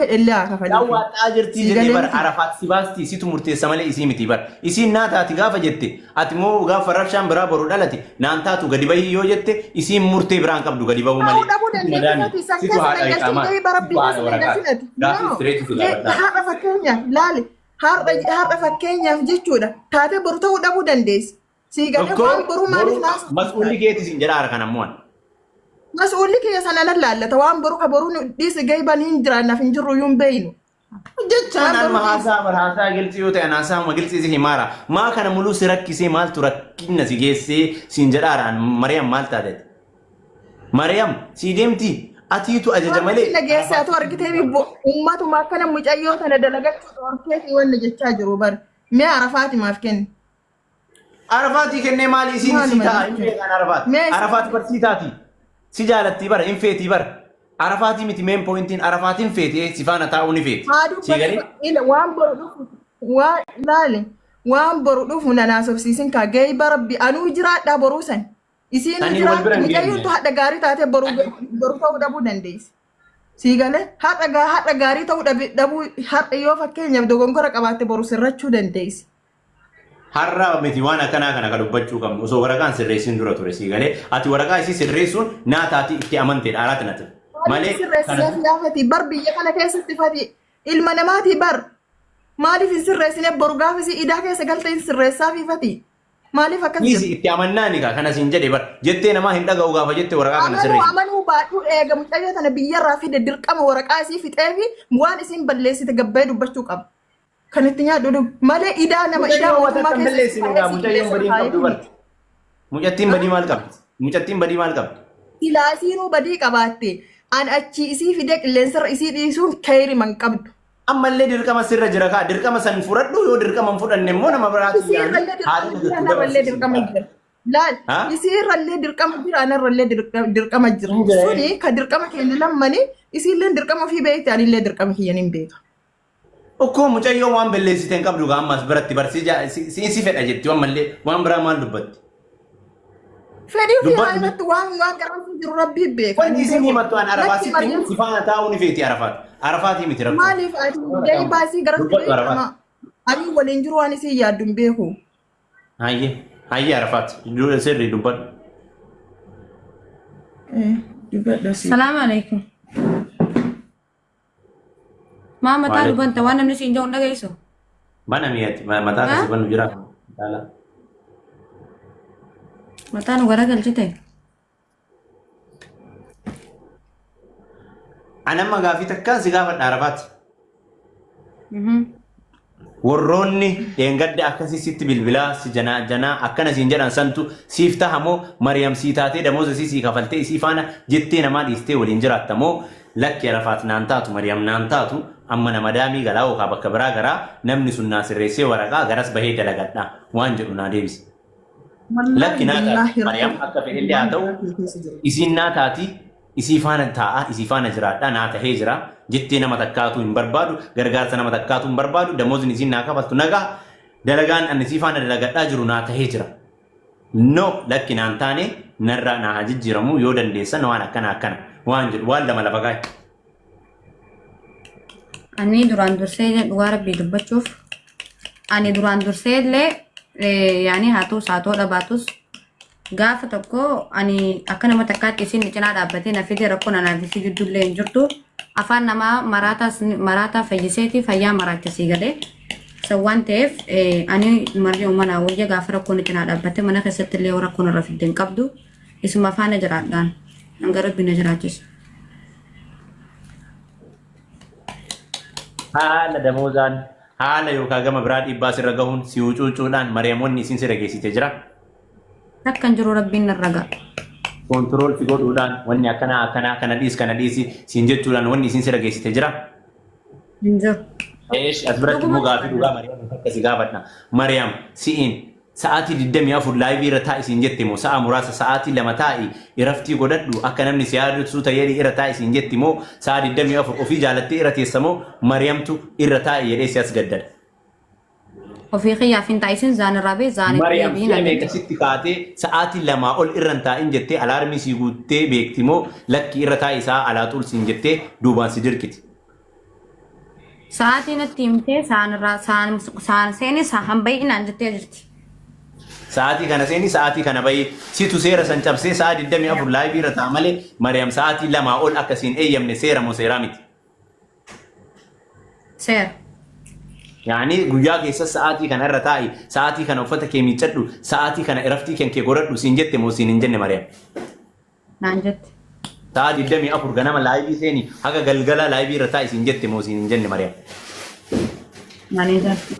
Fedhellee haa kafaliifi. Dhawwaaxxaa jirtii Sii jedhee galee bar miti. Arafaat si baastii situ murteessa malee isii miti bar. Isiin naa taati gaafa jette ati moo gaafa rabshaan biraa boru dhalate naan taatu gadi bahii yoo jette isiin murtee biraan qabdu gadi bahuu Ta'uu malee. dhabuu Situ dandeetti madaami fati san situ keessa haadha nan galchin iqaamaati gahii bara situ rabbii haadha keessa nan waraqaati. galchin ati. Gaafii No. istireetii si Jee gaafadhaa. har'a fakkeenyaaf laali har'a har'a fakkeenyaaf jechuudha taatee boru ta'uu dhabuu dandeessi. Sii galee Tokko waan boruu maaliif boru naasofsiifta? mas'uulli keeti siin jedhaara kan ammoo ani. Mas'uulli kiyya sana nan laallata waan boru ka boruu nu dhiisi gahii hin jiraannaaf hin jirru iyyuu hin beeynu. Jechaan Waan anuma boruu dhiisi. haasaa bar haasaa gilxii yoo ta'e an haasaa uma gilxii si himaara. Maa kana muluu si rakkisee maaltu rakkinna si geessee siin jedhaara an Mariyam maal taateeti? Mariyam sii deemti atiitu ajaja Waan malee rakkina geesse Arafaat atu argitee ummatuma akkana mucayyoo tana dalagachuu dhorkeetii wanna jechaa jiru bar. Mee arafaati maaf kenni. Arafaatii kennee maali isiin sii Maaluma ta'a hin jechuudha. beekan Arafaat. Mee isin Arafaat bar sii taati. Si jaalattii bara hin feetii bara. Arafaatii miti meen poointiin Arafaatiin feeti si faana taa'uu ni feeti. haa Sii dubbatu galee? ila waan boru dhufu waan laale waan boru dhufu na naasofsiisin kaa geeyba rabbi anuu jiraadhaa boruu san isiinuu Sanii wal bira jiraatti hin mucayyoon geenye. tu hadha gaarii taatee boru boru ta'uu dhabuu dandeessi. Sii galee har'a gaa har'a gaarii ta'uu dhabuu har'a yoo fakkeenyaaf dogongora qabaatte boru sirrachuu dandeessi. Har'a miti waan akkanaa kana ka dubbachuu qabnu osoo waraqaan sirreessin dura ture sii galee ati waraqaa isii sirreessuun naa taati itti amanteedha araati nati Maaliif malee kana sirreessineef yaafati bar biyya kana keessatti fati ilma namaatii bar maaliif hin sirreessine boru gaafa isii idaa keessa galte hin sirreessaafi fati maaliif akkas dhiisi jettu itti amannaani kaa kana siin jedhe bar jettee namaa hin dhaga'u gaafa jette waraqaa kana amanuu sirreessi. amanuu baadhuu eega mucayyoo tana biyyarraa fide dirqama waraqaa isii fixeefi waan isiin balleessite gabbayee dubbachuu qaba. Kan itti nyaadhu dhug malee idaa nama idaa Mucayyoo wata mootummaa kan keessa balleessine taa'ee gaa si mucayyoon qilleessa badii hin qabdu taa'eetu bar. miti. Mucattiin badii maal qabdi? Mucattiin badii maal qabdi? Silaa isiinuu badii qabaatte an achii isii fidee qilleensarra isii dhiisuun keeyri man qabdu. Ammallee dirqama sirra jira kaa dirqama san fudhadhu yoo dirqama hin fudhanne immoo nama biraatiin Isii yaani irrallee dirqama haalli jira jirtu anarrallee dabarsisiin dirqama kaa. jira. Laal Ha? isii irrallee dirqama jira anarrallee dirqama jira. Hin jira. Suni ka dirqama keenya lammanii isiillee dirqama ofii beekti anillee dirqama kiyyan hin beeka. Okkoo mucayyoo waan belleessite hin qabdu gaa ammas biratti bar si jaa- si si si fedha jetti ammallee waan biraa maal dubbatti? Fedhii ofii haa Dubbadhu. himattu waan waan garaa isii jiru rabbii beeka. Wanti Ani isin beeku. himattu an arafaa Lakki sitti himu Maryam si faana taa'uu ni feeti arafaat. Arafaatii miti rakkoon. maaliif ati gahee baasii garatti Dubbadhu arafaat. beekama. Ani waliin jiru waan isii yaaddu hin beeku. Hayyee hayyee arafaat sirrii dubbadhu. Dubbadhu asii. Salaam alaikum. Maa mataa nu Waalaikum. banta waan namni siin jedhu hin dhageessu. Bana mi'aati mataa Ha? akkasii banu jira. Caalaa. Mataa nu garagalchite. Ani amma gaafii takkaan si gaafadha Arafaat. Warroonni dheengadda akkasii sitti bilbilaa si janaa janaa akkana siin jedhan santu siif taha moo Mariyam sii taatee damooza isii sii kafaltee isii faana jettee namaa dhiistee waliin jiraatta moo lakki Arafaat naan taatu Mariyam naan taatu amma na madaamii galaa yookaa bakka biraa garaa namni sun naa sirreessee waraqaa garas bahee dalagadha waan jedhu naa deebisi. Wallaahi Lakki naa taati billaahi Mariyam rakkoo akka fedhellee haa waan ta'u garaa kee keessa jiru. isiin naa taati isii faana taa'a isii faana jiraadha naa tahee jira jettee nama takkaatuu hin barbaadu gargaarsa nama takkaatuu hin barbaadu damoozni isiin naa kafaltu nagaa dalagaan ani isii faana dalagadhaa jiru naa tahee jira no lakki naan taane narraa naa haa jijjiiramu yoo dandeessan waan akkana akkana waan jedhu waan lama lafa kaa'i. Ani duraan dursee illee dhugaa rabbii dubbachuuf ani duraan dursee illee yaani haa ta'us haa ta'uu dhabaatus gaafa tokko ani akka nama takkaatti isin cinaa dhaabbatee na fide rakkoon anaaf isii gidduu illee hin jirtu. Afaan namaa maraataas maraataa fayyiseeti fayyaa maraacha sii galee. San waan ta'eef ani marri uumanaa wayya gaafa rakkoon cinaa dhaabbatte mana keessatti illee rakkoon irra fidde hin qabdu. Isuma faana jiraadhaan hanga rabbi na jiraachisu. Haala damoozaan haala yookaan gama biraa dhiibbaa sirra gahuun si hucuucuudhaan Mariyaam wanni isiin sirra geessite jira. Takka hin jiru rabbiin narra ga'a. Koontirool si godhuudhaan wanni akkanaa akkanaa kana dhiis kana dhiisi siin jechuudhaan wanni isiin sirra geessite jira. Hin jiru. Eesh as biratti Dhuguma immoo gaafii dhugaa Mariyaam akka si gaafadha. Mariyaam si'iin sa'aatii 24 laayivii irra taa'i siin jette moo sa'a muraasa sa'aatii 2 taa'i iraftii godhadhu akka namni si yaadu suuta jedhi irra taa'i siin jetti moo sa'a 24 ofii jaalattee irra teessa moo Mariyamtu irra taa'i jedhee si as gaddada. Ofii kiyyaaf hin taa'isin zaan irraa bee zaan itti Mariyam deebiin si'a an meeqa sitti kaatee sa'aatii lamaa ol irra hin taa'in jettee alaarmii sii guuttee beekti moo lakki irra taa'i sa'a alaa xul siin jettee duubaan si dirqiti. Sa'aatii natti himtee sa'aan irraa sa'aan sa'aan seeni sa'aan baay'inaan jettee jirti. Sa'aatii kana seeni, sa'aatii kana bahi. Situ seera san cabsee sa'a 24 live irra ta'a malee Mariyaam sa'aatii lamaa ol akka siin eeyyamne seera moo seeraa miti? Seera. Yaani guyyaa keessa sa'aatii kana irra taa'i, sa'aatii kana uffata kee miiccadhu, sa'aatii kana iraftii kan kee godhadhu siin jette moo siin hin jenne Mariyaam? Naan jette. Sa'a 24 ganama live seeni haga galgala live irra taa'i siin jette moo siin hin jenne Mariyaam? Naan hin jenne.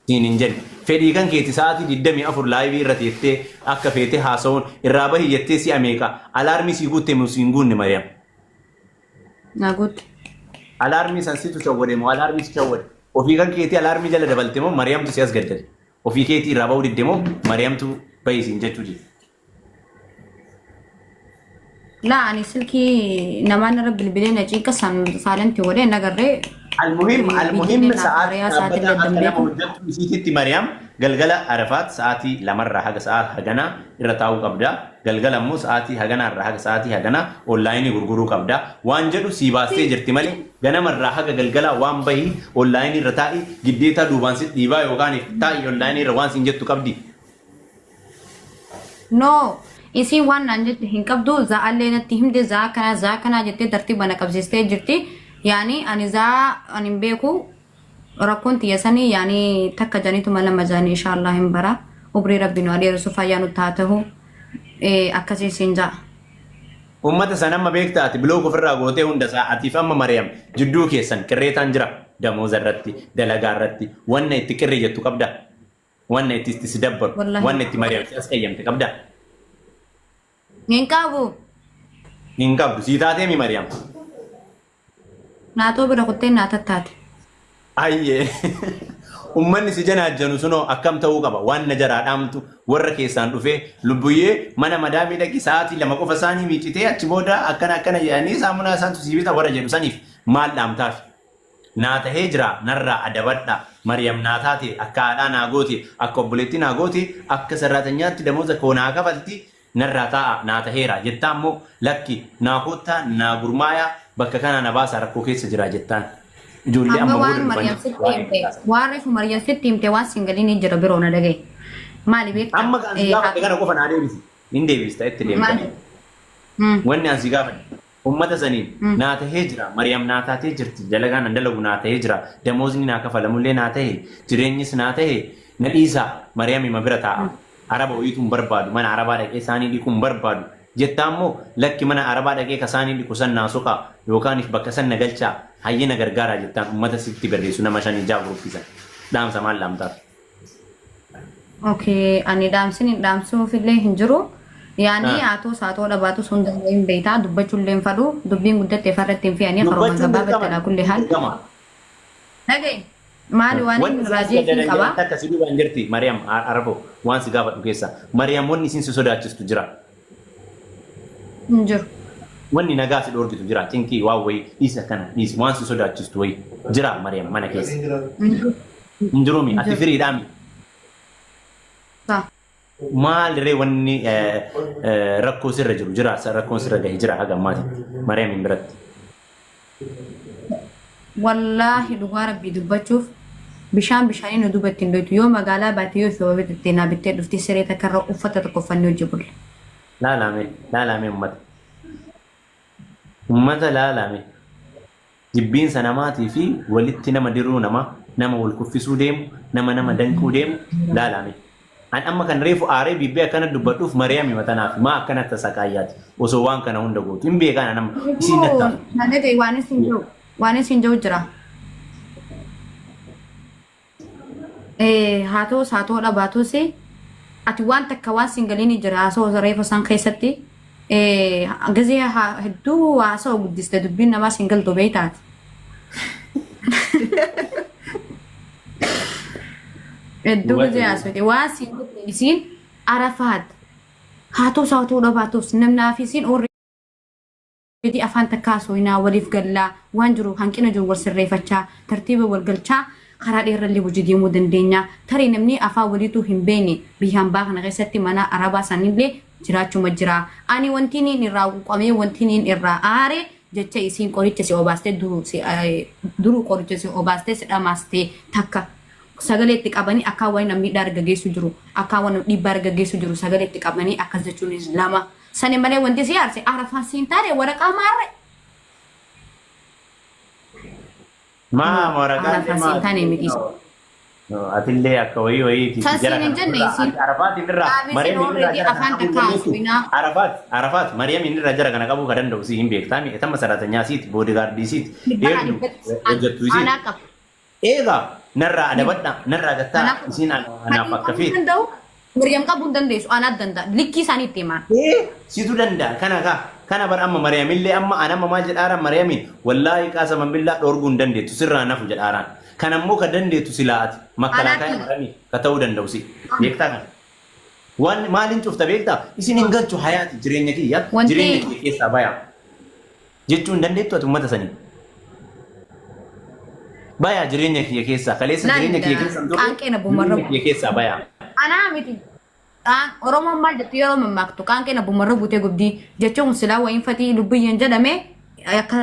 Siin hin jenne. Fedhii kan keeti sa'aatii 24 live irra teettee akka feete haasa'uun irraa bahi jettee si'a meeqa alarm sii guutte moo siin guunne Mariyaam? Naa guutte. Alarm san situ shawwade moo alarm si shawwade? Ofii kan keetii alarm jala dabalte moo Mariyamtu si as gaddade? Ofii keetii irraa bahuu didde moo Mariyamtu bahi siin jechuu dide? Laa, ani silkii namaan irra bilbilee na cinqa san silent godhee nagarree. Almuhim, almuhim, Bilbilee sa'aatii naaf sa'aatii dhaabbataa akka nama beeku. hojjettu isiititti Mariyaam galgala Arafaat sa'aatii 2rraa haga sa'a haganaa irra taa'uu qabda. Galgala immoo sa'aatii haganaa irraa haga sa'aatii haganaa online gurguruu qabda. Waan jedhu sii baastee jirti malee ganamarraa haga galgalaa waan bahii online irra taa'i giddeetaa duubaan si dhiibaa yookaan taa'i online irra waan siin jettu qabdi. No, isiin waan naan jette hin qabdu. Za'allee natti himte, za'a kanaa za'a kanaa jettee tartiiba na qabsiistee jirti. Yaani ani za'a ani hin beeku, rakkoon tiyya sanii yaani takka janiituma lama jaanii inshaallah hin bara. Umrii Rabbi nu adeerisu, fayyaa nutti haa ta'u, akkasii siin ja'a. Uummata san amma beektaa, ati block ofirraa gootee hunda isaa atiif amma Mariyaam jidduu keessan qirreetaan jira. Damooza irratti, dalagaa irratti wanna itti qirri jettu qabda. Wanna itti si dabbaru, Wallahi. wanna itti Mariyaam si as qayyamte qabda. Hin qabu. Hin qabdu. Sii taatee mi Mariyaam? Naatoo bira kuttee naa tattaate. Ayyee. Uummanni si janaajjanu sunoo akkam ta'uu qaba? Waan na jaraa dhaamtu warra keessaan dhufee lubbuyyee mana madaamii dhaqi, sa'aatii 2 qofa isaanii miicitee achi booda akkana akkana jedhanii saamunaa isaantu sii bita warra jedhu saniif maal dhaamtaaf? Naa tahee jira, narraa adabadha. Mariyam naa taate, akka haadhaa naa goote, akka obboleettii naa goote, akka sarraatanyaatti damooza koo naa kafalti, narraa taa'a, naa taheera jettaa immoo lakki naa koottaa, naa gurmaayaa, bakka kanaa na baasaa, rakkoo keessa jira jettaan? Ijoollee Amma amma booda waan Maryam dhufanii sitti waa'ee himte, kaasan. waan reefu Maryam sitti himte waan siin galiin jira biroo na dhagaye. Maali beektaa? Amma kan si gaafadhe kana qofa naa deebisi. Hin deebista itti deemta. Maali? Wanni an si gaafadhe ummata saniin naa tahee jira, Mariyam naa taatee jirti, dalagaan an dalagu naa tahee jira, damoozni naa kafalamullee naa tahe, jireenyis naa tahe, na dhiisaa, Mariyam ima bira taa'a. Araba wayiitu hin barbaadu, mana Arabaa dhaqee saanii dhiquu hin barbaadu. Jettaa immoo lakki mana Arabaa dhaqee ka saanii dhiqu san naa soqaa yookaanif bakka san na galchaa, hayyee na gargaaraa jettaan ummata sitti barreessu nama shanii ja'a group san. Dhaamsa maal dhaamtaaf? Okay, ani dhaamsin hin dhaamsuufillee hin jiru. Yaani haatoo saatoo dhabaatus hunda hin beektaa, dubbachuullee hin fadhu, dubbiin guddatte farratti hin fe'anii karuma Dubbachuun gabaabatti dirqama. alaa kulli haal. Dirqama. Dhagaye, maali waan Wanni inni isin raajee fi gaddadan qaba. jedhan takka si duubaan jirti Mariyaam Arafo, waan si gaafadhu keessa. Mariyaam, wanni isin si sodaachistu jira? Hin jiru. Wanni nagaa si dhoorgitu jira? Cinqii waan wayii, dhiisi akkana dhiisi, waan si sodaachistu wayii jira Mariyaam mana keessa? Hin jiru. Hin jiruumi? Hin Ati jiru. firiidhaami? Saa. Maal ree wanni rakkoo sirra jiru jira, rakkoon sirra gahe jira haga ammaatitti Mariyaam hin biratti? Wallaahi dhugaa Rabbii dubbachuuf bishaan bishaanii nu duuba ittiin dhoytu, yoo magaalaa baate yoo ifi bittee naa bittee dhufti, siree takka irra uffata tokko uffannee hojii bulla. Laalame, laalame ummata. Ummata laalame. Jibbiinsa namaatii fi walitti nama diruu, nama nama wal kuffisuu deemu, nama nama danquu deemu laalame. An amma kan reefu aaree bibbee akkana dubbadhuuf Mariyaam himatanaaf maa akkanatti tasaqaayyaati osoo waan kana hunda gootu hin beekaan an amma isiin nattaaf. Na dhagaye, waan isin jiru jira. Haa ta'us haa ta'uu dhabaatus ati waan takka waan siin galiin jira, haasa'u reefa san keessatti gizee hedduu haasa'u guddiste, dubbiin namaa siin galtu beektaati. Hedduu gizee haasa'e waan siin galle isiin Arafaat haa ta'us haa ta'uu dhabaatus namnaa fi isiin already afaan takka haasofnaa, waliif gallaa, waan jiru hanqina jiru wal sirreeffachaa, tartiiba wal galchaa, karaa dheerallee hojii deemuu dandeenya. Tarii namni afaan waliituu hin beekne biyya hambaa kana keessatti mana Arabaa sanillee jiraachuma jira. Ani wanti niin irraa quuqamee, wanti niin irraa aare Jecha isiin qoricha si obaastee duruu si duruu qoricha si obaastee si dhamaastee takka sagalee itti qabanii akkaan waan namni miidhaa arga geessu jiru, akkaan waan dhiibbaa arga geessu jiru sagalee itti qabanii akkas jechuunis lama. Sani malee wanti si aarse arafaan siin taane waraqaa maarre. Maa waraqaan Arafaan siin taane miti. Atillee akka wayii wayiiti. San Jara siin hin kana jenne ofirraa isiin. ati Arafaatiin irraa Dhaabisiin Mariyamin irraa already jara kana afaan qabuu takka dandeessu. haasofnaa. Arafaat Arafaat Mariyamin irraa jara kana qabuu ka danda'u si hin beektaa mi etama saratanyaa siiti boodigaardii siiti Dhibba eegdu dhibbatti hojjettu isiiti. anaa qaba. Eegaa narraa adabadha narraa gattaa Kanaaf isiin anaaf Fatiin akka qabuu feete. danda'u, Maryam qabuu hin dandeessu, anaa danda'a. Likkii isaanii itti himaa. Ee situ danda'a kana kaa kana bar amma Mariyamillee amma an amma maal jedhaaraan Mariyamiin wallaahi qaasaman billaa dhoorguu hin dandeettu sirraa nafu jedhaaraan. Kan ammoo ka dandeettu silaa ati makkalaakaaya Mariyamii ka ta'uu danda'u si beektaa kana. Waan maaliin cufta beektaa isin hin galchu hayaati jireenya kiyya Wanti jireenya kiyya keessaa bayaa jechuu hin dandeettu ati ummata sanii. Bayaa jireenya kiyya keessaa kaleessa laal jireenya kiyya keessa hin turre qaanqeen abbumarra jireenya kiyya keessaa bayaa. Anaa miti. Oromoon maal jettu yeroo mammaaktu qaanqeen abbumarra buutee gubdii jechuun kun silaa wayiin fatii lubbiyyeen jedhame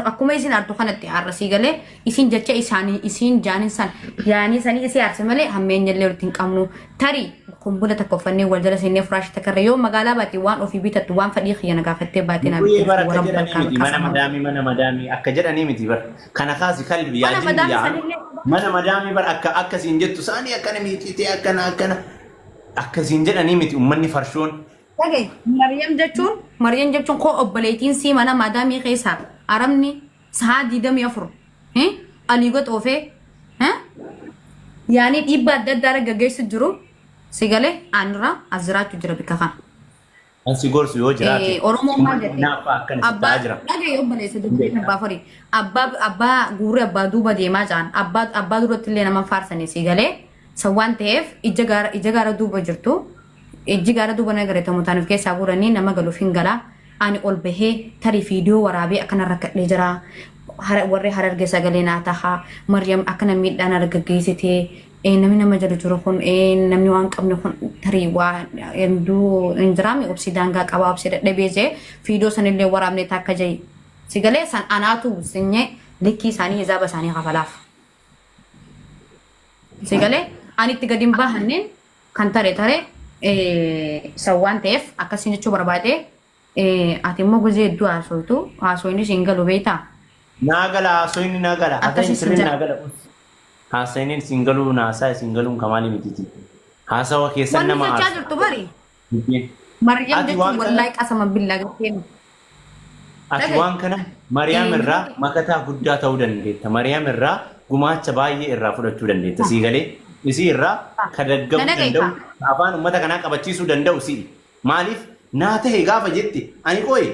akkuma isin artu kanatti har'a sii galee isin jecha isaanii isiin jaanin san yaanii sanii isii aarse malee hammeenya illee walitti hin qabnu. Tarii kumbula takka uffannee wal jala seennee furaasha takka irra yoo magaalaa baate waan ofii bitattu waan fadhii kiyya na gaafattee baatee naa Guyyee bitte bara akka warra jedhanii bakkaa miti bakkaa mana sama. madaamii mana madaamii akka jedhanii miti bara kana kaasi kalbi yaa Mana jinni madaamii yaa sanillee mana madaamii bara akka akkasiin jettu saanii akkana miicitee akkana akkana akkasiin jedhanii miti ummanni farshoon. Dhagaye, Maryam jechuun koo obboleettiin sii mana maadaamii keessaa arabni sa'a 24 alii goxoofee yaanii dhiibbaa adda addaa irra gaggeessu jiru si galee aanirraa as jiraachuu jira bikka kana. Kan si gorsu yoo jiraate Oromoon maal ummanni jette? naaffaa akkana si Abbaa ta'aa jira. dhagaye obboleessa dubbii abbaa farii abbaa guuree abbaa duuba deemaa jiran abbaa duratti illee nama faarsanii si galee san waan ta'eef ija gaara duuba jirtu ijji gaara duuba na garetamu taaniif keessaa guuranii nama galuuf hin galaa. Ani ol bahee tarii viidiyoo waraabee akkana rakkadhee jira. Warri Harargee sagalee naa tahaa. Maryam akkana miidhaan argaggeessitee namni nama jala jiru kun namni waan qabne kun tarii waa hedduu hin jiraame obsi daangaa qabaa obsi dadhabee jee viidiyoo sanillee waraabne takka jee. Si galee san anaatu sinyee likkii isaanii hizaaba isaanii kafalaaf. Si galee ani itti gadi hin bahanneen kan tare tare san waan ta'eef akkasiin jechuu barbaade. Ati immoo guzee hedduu haasoytu haasoynis hin galu beektaa? Naa gala haasoyni naa gala haasayni Akkasii sirriin sin naa gala. Haasayni siin galuu naasaa siin galuun kamaali mititi. Haasawa keessan Wanni nama jechaa aarsa. jirtu bari. Dubbiin. Maryam Ati jechuun waan kana wallaahi qasama billaa gartee. Ati Dhagaye. waan kana Mariyaam irraa makataa guddaa ta'uu dandeetta. Mariyaam irraa gumaacha baay'ee irraa fudhachuu dandeetta. Sii galee isii irraa ka daggamuu Na dhagaye danda'u kaa. afaan uummata kanaa qabachiisuu danda'u si'i. Maaliif naa ta'e gaafa jette ani qoye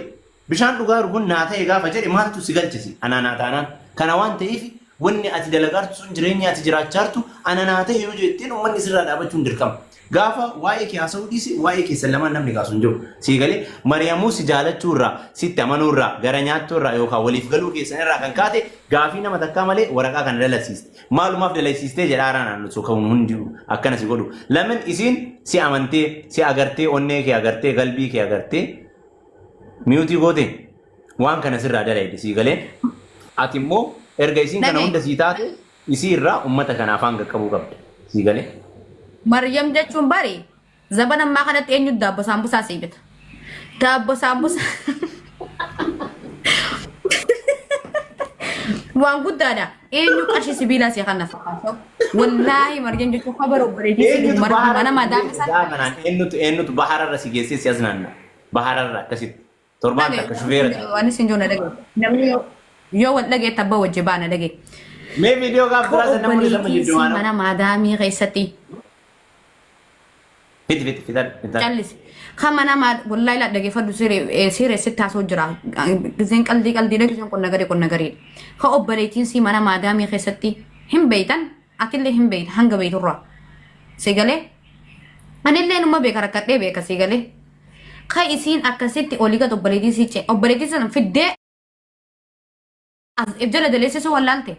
bishaan dhugaaru kun naa ta'e gaafa jedhe maaltu si galchisi anaa naa taanaan. Kana waan ta'eef wanni ati dalagaartu sun jireenya ati jiraachaartu ana naa ta'e yoo jetteen uummanni sirraa dhaabachuun dirqama. Gaafa waa'ee kee haasa'uu dhiisi waa'ee keessan lamaan namni kaasu hin jiru. Sii galee Mariyaamuu si jaalachuu irraa sitti amanuu irraa gara nyaattuu irraa yookaan waliif galuu keessan irraa kan kaate gaafii nama takkaa malee waraqaa kana dalasiiste. Maalumaaf dalasiistee jedhaa naannoo so ka'uun hundi akkana si godhu. Lamin isiin si amantee si agartee onnee kee agartee galbii kee agartee miyuutii goote waan kana sirraa dalayde sii galee ati immoo erga isiin kana Dhagaye. hunda sii taate isii irraa ummata kana afaan qaqqabuu qabda sii galee. Maryam jechuun bari zaban ammaa kanatti eenyu daabbo saambusaa sii bita. Daabbo saambusaa waan guddaadha. Eenyu qarshii sibiilaa sii kana fakkaatu. Wallaahi Maryam jechuun kabara obboleettii si Eenyutu mana bahararra mana si madaamii geesse sana. gaafa kanaan eenyutu bahararra si geessee si as naanna bahararra akkasitti torbaan takka shufeera ta'e. Waan isin jiru na dhagaye. Namni yoo wal dhagaye tabba wajji baana dhagaye. Mee viidiyoo gaaf Koo biraa sana namni sama obboleettii si jiddumaanoo. mana maadaamii keessatti Fiti fiti fitan fitan. callisi. Kan mana maa wallahi la dhageeffadhu siree sitti haasoo jira. Giseen qaldii qaldiidha giseen qonna garii qonna gariidha. Ka obboleettiin si mana maadaamii keessatti hin beeytan atillee hin beeytan hanga beeyturraa. Si galee anillee numa beeka rakkadhee beeka si galee. Ka isiin akkasitti olii gad obboleettii si cee obboleettii sana fiddee as jala daleessisuu wallaalte.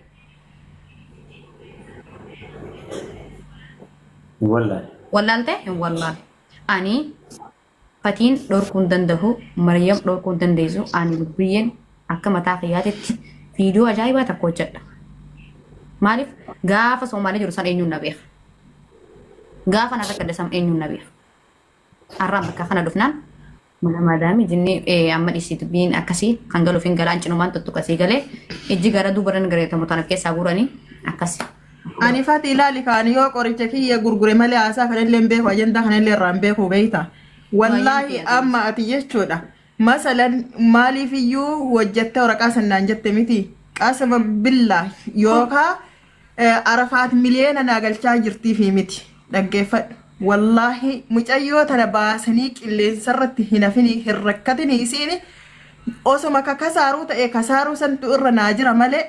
Wallaahi. Wallaalte hin wallaalle. Ani fatiin dhorkuu hin danda'u, Maryam dhorkuu hin dandeessu, ani lubbiyyeen Akka mataa kiyyaatitti viidiyoo ajaa'ibaa tokko hojjedha. Maaliif gaafa Soomaalee jiru san eenyuun na beeka. Gaafa narra gadda san eenyuun na beeka. Har'aan bakka kana dhufnaan mana maadaamii jennee amma dhiisii dubbiin akkasii kan galuuf hin galaan cinumaan tuttuqasii galee ijji gara duubaran gareetamu tanaaf keessaa guuranii akkasi. Ani fati ilaali kaan yoo qoricha kiyya gurgure malee haasaa kanallee hin beeku ajandaa kanallee irraa hin beeku beeyta. Wallaahi amma ati jechuudha. Masalan maaliif iyyuu hojjette waraqaa sannaan jette miti. Qasama billaa yookaa Arafaat miliyoona naa galchaa jirtiifi miti. Dhaggeeffadhu. Wallaahi mucayyoo tana baasanii qilleensarratti hin hafinii hin rakkatinii isiini osoma ka kasaaruu ta'e kasaaruu santu irra naa jira malee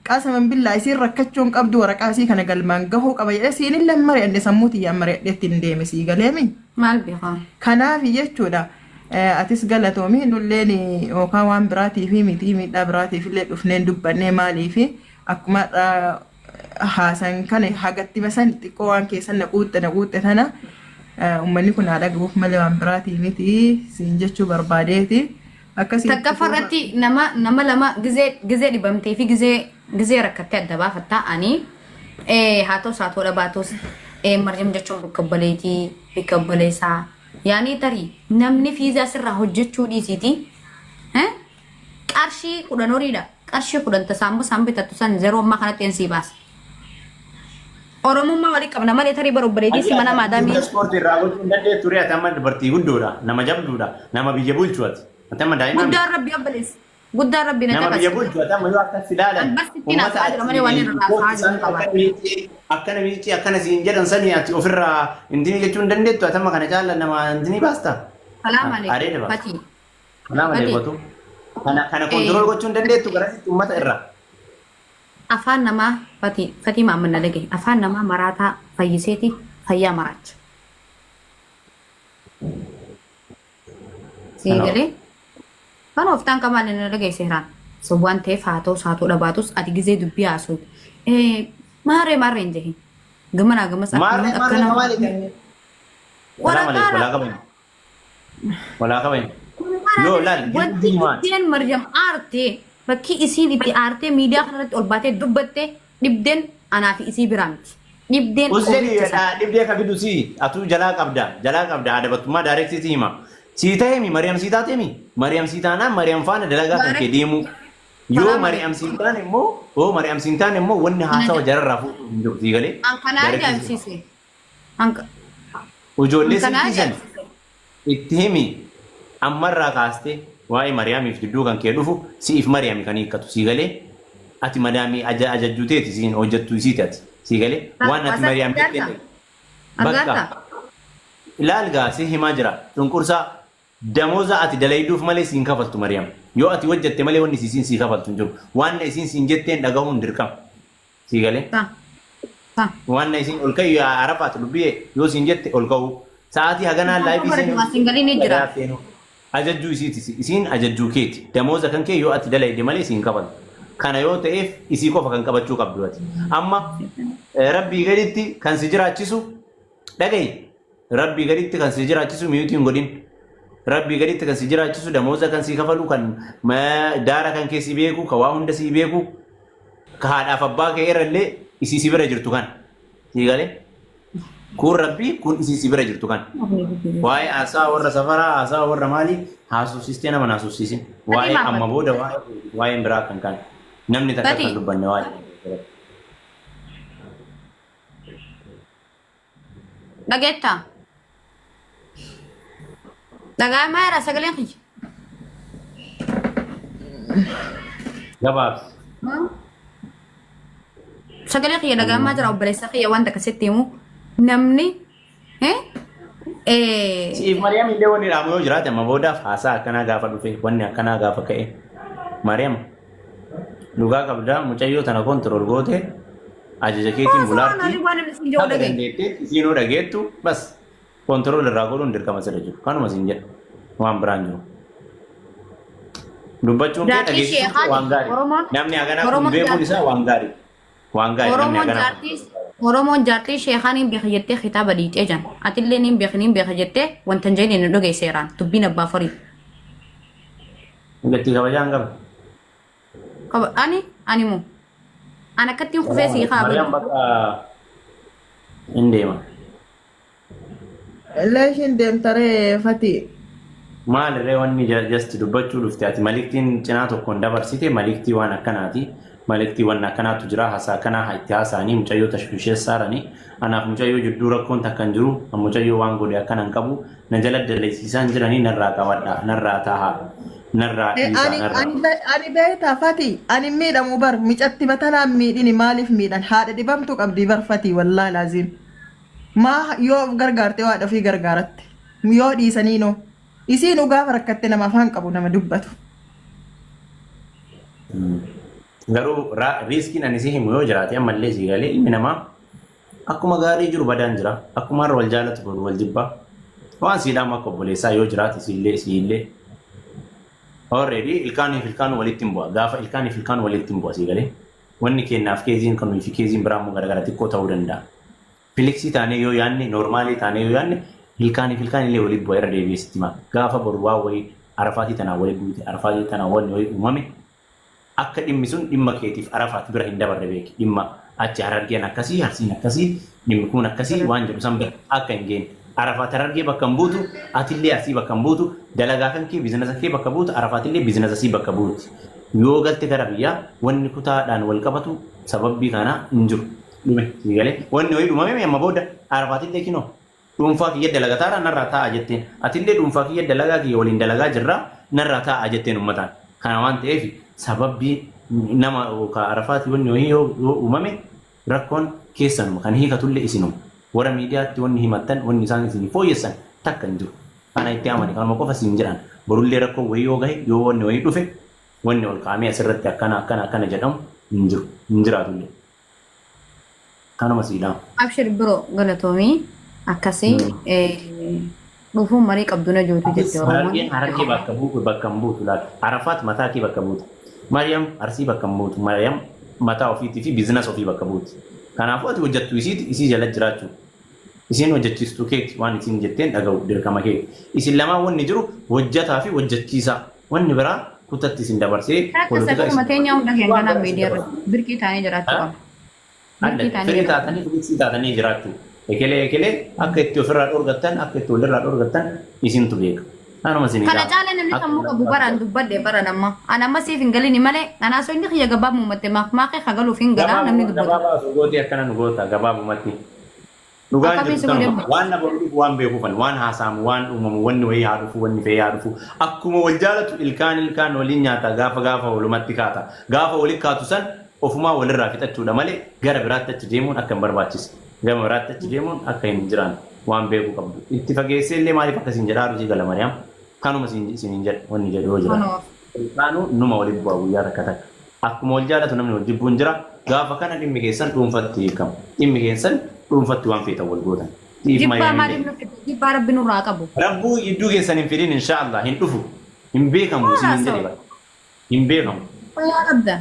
qasaman billaa isiin rakkachuu hin qabdu waraqaa isii kana galmaan gahuu qaba jedhee siinillee hin mari'anne sammuu tiyyaan mari'adheetti hin deeme sii galeemi. Maal beekaa? Kanaafi jechuudha atis galatoomi nulleen yookaan waan biraatiifi miti miidhaa biraatiifillee dhufneen dubbannee maaliifi akkuma har'a haasan kana hagatti basan xiqqoo waan keessan na quuxxe na quuxxe tana uummanni kun haa dhagahuuf malee waan biraatii miti siin jechuu barbaadeeti. Akkasii itti Takkaffaa fufa. irratti nama nama lama gizee gizee dhibamtee fi gizee gizee rakkattee adda baafattaa ani haa ta'us haa ta'uu dhabaatus Maryam jechuun bakka obboleetii bakka obboleessaa yaanii tarii namni fiizaa sirraa hojjechuu dhiisiiti qarshii 10 horiidha. Qarshii 10 ta saambusaan bitattu san zeroo ammaa kanatti een sii baasa. Oromummaa walii qabna malee tarii bara obboleettii si mana maadaamii. Ispoortii irraa gochuu hin dandeettu ree ati amma dubartii guddoodha. Nama jabduudha. Nama biyya bulchu ati. Ati amma daa'ima miti. Guddaan rabbi obboleessa. Guddaan rabbi na Nama biyya caqasi. bulchu ati amma yoo akkas ilaalan An barsitti uummata naasaa jira malee waan achi irraa haasaa jiru san hin qabaatu. akkana miicii akkana miicii akkana siin jedhan sanii ati ofirraa intini jechuu hin dandeettu ati amma kana caala nama intini baasta. Salaam Areeda alaikum. baasta. Fatii. Kanaa malee Fatii. gotu. Kana kana control gochuu hin dandeettu garasitti uummata irraa. Afaan namaa fatii fatii maamman na dhagahi. Afaan namaa maraataa fayyiseeti fayyaa maraacha. Sii Kana galee kan oftaan qamaan na dhagahi seeraan. So waan ta'eef haa ta'us haa ta'uu dhabaatus ati gizee dubbii haasoo. Maarree maarree hin jehin. Gamanaa gamas Maarree akkana maarree akkana. maali kan? Walaa malee Waraqaadha. walaa qaban. Walaa qaban. Yoo laal Wanti gidduu maal? dhibdeen Maryam aarte bakki isiin itti aartee miidiyaa kanarratti ol baatee dubbatte dhibdeen anaa fi isii biraa miti. Dhibdeen Us jedhi qoricha sana. dhibdee ka fidu sii atuu jalaa qabda jalaa qabda adabattummaa daareksii si hima. Sii tahemi Maryam sii taatemi Maryam sii taanaan Maryam faana dalagaa kan kee deemuu. Yoo Salaam Maryam sii taane immoo yoo Maryam sii taane immoo wanni haasawa jararraa fuudhu hin jiru sii galee. An kana Daareksii si hima. ajaa'ibsiise. An Ijoollee kana silkii san ajaa'ibsiise. itti himi ammarraa kaastee waa'ee Mariyaamiif jidduu kan kee dhufu si'iif Mariyaami kan hiikkatu sii galee ati madaamii ajajjuu teeti siin hojjettu isiiti ati sii galee waan ati Mariyaam jettee bakka Argaarta? ilaal gaa si himaa jira cunqursaa damooza ati dalayduuf malee siin kafaltu Mariyaam yoo ati hojjette malee wanni isiin sii kafaltu hin jiru waan isiin siin jetteen dhagahuun dirqama Sii galee? Ta. Ta. Waan isiin ol ka'i yaa Arafaat lubbiyee yoo siin jette ol ka'uu. Sa'aatii haganaa laayivii Bara seenuu. duraa siin galii ni jira. Seenuu. Ajajjuu isiiti. Isiin ajajjuu keeti. Damooza kan kee yoo ati dalayde malee siin kafalu. Kana yoo ta'eef isii qofa kan qabachuu qabdu ati. Amma rabbii gaditti kan si jiraachisu dhaga'i. Rabbii gaditti kan si jiraachisu miyuutii hin godhin. Rabbii gaditti kan si jiraachisu damooza kan si kafalu kan daara kan kee si beeku kan waa hunda si beeku Ka haadhaaf abbaa kee irra illee isii si bira jirtu kan. Sii galee? Kun rabbii kun isii si bira jirtu kan. Waa'ee haasaa warra safaraa haasaa warra maalii haasofsiistee nama hin haasofsiisin. Waa'ee maaf amma booda waa'ee waa'een biraa kan kaan. Namni takka Fati. kan dubbanne waa'ee. Dhageettaa? Dhagaa maayira sagaleen kiyya? Gabaabsi. Sagalee kiyya dhaga'amaa jira obboleessa kiyya wanta akkasitti himu namni eh, eh, Siif Mariyaam illee wanni dhaamu yoo jiraate amma boodaaf haasaa akkanaa gaafa dhufe wanni akkanaa gaafa ka'e Mariyaam dhugaa qabdaa mucayyoo tana kontirool goote ajaja keetiin Waan bulaarti ani waan inni siin jedhu haga dhagaye. dandeetteetti isiinuu dhageettu bas kontirool irraa godhuun dirqama sirra jiru kanuma siin jedha waan biraan jiru. Dubbachuun kee Jaartii dhageessisuun kee sheekaati. waan gaarii. Oromoon Namni haganaa kun Oromoon beekuun jaartii isaa waan gaarii. Waan gaarii namni Oromoon haganaa kun. jaartii Oromoon jaartii sheekaa niin beeka jettee kitaaba dhiixee jan. Atillee niin beeka niin beeka jettee wanta hin jedhin hin dhogee seeraan dubbiin abbaa forii. Gatii kabajaa hin qabne. Ani ani moo an akkattiin kufee sii haa Mariyaam badu. bakka hin deema. Leeshin deemtaree Fati. Maalirree wanni just dubbachuu dhufte ati maliktiin cinaa tokkoon dabarsite maliktii waan akkanaati. Maliktii waan akkanaatu jira haasaa akkanaa itti haasa'anii mucayyoo tashwisheessaaranii anaaf mucayyoo jidduu rakkoon takka hin jiru mucayyoo waan godhe akkana hin qabu na jala dallaysiisaan jiranii narraa qabadha narraa taaha narraa dhiisaa Ani narraa. ani ani beektaa Fati ani miidhamu bar micatti matanaan miidhini maaliif miidhan haadha dhibamtu qabdi bar Fati wallaahi laaziim. Maa yoo of gargaarte haadha ofii gargaaratte yoo dhiisanii noo isiinuu gaafa rakkatte nama afaan qabu nama dubbatu. Garuu riiskiin ani si himu yoo jiraate ammallee si galee ilmi namaa akkuma gaarii jiru badaan jira. Akkuma har'a wal jaalatu boru wal jibbaa. Waan siidhaan akka obboleessaa yoo jiraate siillee siillee. Already ilkaaniif ilkaan walitti hin bu'a. Gaafa ilkaaniif ilkaan walitti hin bu'a si galee. Wanni kennaaf keeziin kan nuyi fi keeziin biraa immoo garagara xiqqoo ta'uu danda'a. Filiksii taanee yoo yaadne normaalii taanee yoo yaadne ilkaaniif ilkaan illee walitti bu'a irra deebi'ee sitti hima. Gaafa boru waa wayii arafaatii tanaan walitti buute arafaatii tanaan wanni wayii uumame akka dhimmi sun dhimma keetiif arafaat bira hin dabarre beeki. Dhimma achi harargeen akkasii harsiin akkasii dhimmi kun akkasii waan jedhu san bira akka hin geenye. Arafaat harargee bakka hin buutu atillee arsii bakka hin buutu dalagaa kan kee biizinasa kee bakka buutu arafaatillee biizinasa sii bakka buuti. Yoo galte gara biyyaa wanni kutaadhaan wal qabatu sababbii kanaa hin jiru. Dhume sii galee wanni wayii dhumame amma booda arafaatillee kinoo dhuunfaa kiyya dalagataara narraa taa'a jetteen atillee dhuunfaa kiyya dalagaa kiyya waliin dalagaa jirraa narraa taa'a jetteen uummataan. Kana waan ta'eef sababbii nama arafaati wanni wayii yoo uumame rakkoon keessanuma kan hiikatullee isinuma. Warra miidiyaatti wanni himattan wanni isaan isin fooyyessan takka hin jiru. Kana itti amani kanuma qofa siin jedhan borullee rakkoon wayii yoo gahe yoo wanni wayii dhufe wanni ol kaa'amee asirratti akkana akkana akkana jedhamu hin jiru hin jiraatullee. Kanuma siidhaa. Abshir biroo galatoomii akkasii dhufuun marii qabdu na jootu jette Oromoon. Harargeen harargee bakka buutu bakka hin buutu laata. Arafaat mataa kee bakka buutu. Mariyaam Arsii bakka hin buutu. Mariyaam mataa ofiitii fi biizinas ofii bakka buuti. Kanaafuu ati hojjettu isiiti isii jala jiraachuu. Isiin hojjechiistuu keeti waan isiin jetteen dhaga'u dirqama keeti. Isin lamaan wanni jiru hojjetaa fi hojjechiisaa. Wanni biraa kutatti isin dabarsee Akka saguma teenya hunda keenya kanaan miidiyaa irratti birqii taanee jiraachuu qabna. Birqii taanee Firii jiraachuu. taatanii firii taatanii jiraachuu. Ekelee ekelee akka itti ofirraa dhorgattan akka itti walirraa dhorgattan isintu beeka. Kanuma isin Kana caala namni sammuu qabu baraan dubbadhe baran amma. Ani amma siif hin galini malee anaa osoo inni kiyya gabaab muumatte maaf maaqee kagaluuf hin galaa namni dubbatu. Gabaabaa osoo gootee akkana nu goota gabaabumatti. Dhugaan Akkamiin jirtu si godhe kanuma. Waan nama dhufu waan beekuufan waan haasa'amu waan uumamu wanni wayii haa dhufu wanni fe'ee haa dhufu akkuma wal jaalatu ilkaan ilkaan waliin nyaata gaafa gaafa walumatti kaata gaafa walitti kaatu san ofumaa walirraa fixachuudha malee gara biraatti achi deemuun akka hin barbaachise gama biraatti achi deemuun akka hin jiraan waan beekuu qabdu itti fageessee illee maaliif akkasiin jedhaa rusii gala Mariyaam kanuma isiniin jedha wanni jedhu yoo jira. Kunoo. Ilkaanuu numa walitti bu'a guyyaa takka takka. Akkuma wal jaalatu namni wal jibbuun jira. Gaafa kana dhimmi keessan dhuunfatti hiikamu. Dhimmi keessan dhuunfatti waan feetan wal gootan. Siif Jibbaa Mariyaam maaliif illee. nu fide? Jibbaa rabbi nurraa qabu. Rabbuu gidduu keessan hin fidin inshaallah hin dhufu. Hin beekamu Maal isiniin jedhe haasa'u? bara. Hin beekamu. Fayyaa qabda.